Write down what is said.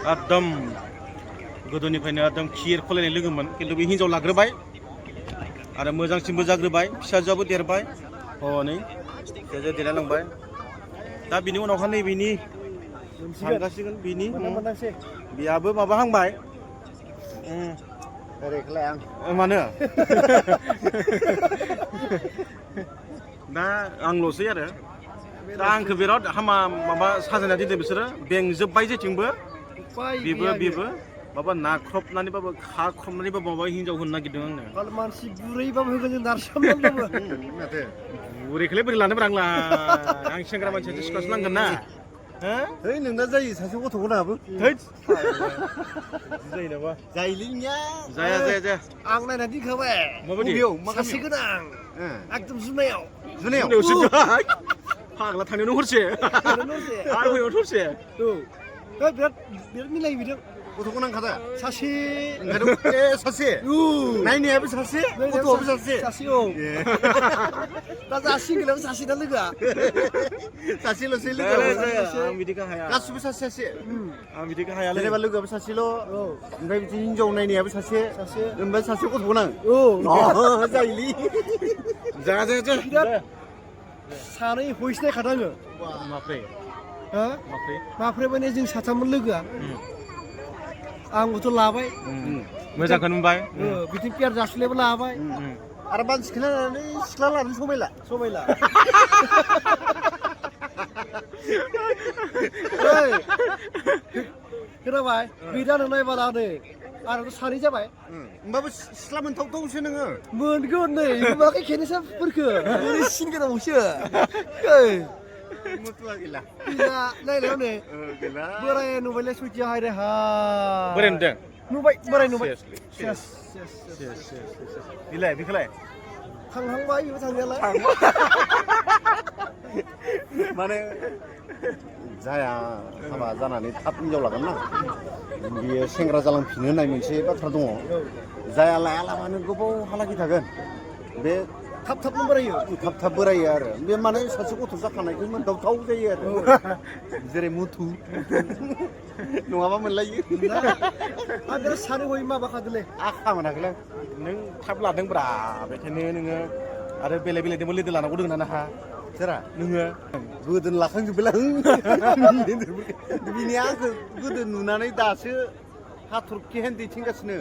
एकदम गोदोनिफ्रायनो एकदम खिर खलायनाय लोगोमोन खिन्थु बे हिन्जाव लाग्रोबाय आरो मोजांसिनबो जाग्रोबाय फिसाजोआबो देरबाय हनै फिसाजोआ देरलांबाय दा बिनि उनावहा नैबेनि थांगासिगोन बिनि बेयाबो माबाहांबाय ओरैखौलाय आं मानो दा आंल'सै आरो दा आंखौ बिराद हामा माबा साजायना दोनदों बिसोरो बेंजोब्बाय जेथिंबो बेबो माबा नाख्रबनानैबाबो खाख्रबनानैबाबो माबा हिन्जाव होनो नागिरदों आंनो मानसि बुरैबाबो होगोन जों नारसोमनानैबाबो बुरैखौलाय बोरै लानो ब्रांला आं सेंग्रा मानसियासो सिख्लासो नांगोन ना है नोंना जायो सासे गथ'खौ नाबो जायो नामा जायोलैनिया जाया आं नायना दिखाबाय माबायदि सासे गोनां एकदम जुनायाव फाग्ला थांनायावनो हरसे आरो फैनायाव हरसे बिराद मिलायो बिदों गथ'खौ नांखादा सासे सासे नायनायाबो सासे गथ'आबो सासे औ दा जासिगोन सासे दा लोगोआ सासेल'सै लोगो आं बिदिखौ हाया गासिबो सासे आं बिदिखौ हाया जेनेबा लोगोआबो सासेल' ओमफ्राय बिदि हिनजाव नायनायाबो सासे ओमफ्राय सासे गथ'खौ नां जायोलै जाया सानै हइसनाय खादा आङो माफ्राय माने जों साथाममोन लोगोआ आंबोथ' लाबाय मोजांखौ नुबाय बिदिनो पियार जासुलायबो लाबाय आरो मानसिखौ नायनानै सिख्ला लानो समायला खोनाबाय बिदानो नायबाला नै आंथ' सानै जाबाय होमबाबो सिख्ला मोनथावथावसो नोङो मोनगोन नै नुवाखै खेनेसाफोरखो ओरै सिन गोनांसो मथुआ गैला नायनायाव नै बोराय नुबायलै सुइटिया हाय रे हा बोराय नुदों बोराय नुबाय बेखौलाय थांहांबाय बेबो थांनायालाय माने जाया हाबा जानानै थाब हिनजाव लागोन ना बियो सेंग्रा जालांफिनो होननाय मोनसे बाथ्रा दङ जाया लायालाबानो गोबावहालागै थागोन बे थाब बोरायो थाब बोरायो आरो बे माने सासे गथ' जाखानायखौ मोनदावथाव जायो आरो जेरै मुथु नङाबा मोनलायो आरो सानै हय माबाखादोलै आखा मोनाखैलै नों थाब लादोंब्रा बेखायनो नोङो आरो बेलेग लोगो लानांगौ दङ ना हा सोरा नोङो गोदोन लाखांजोब्बायलां बिनि आंखौ गोदो नुनानै दासो हाथरखि हेन दैथिंगासिनो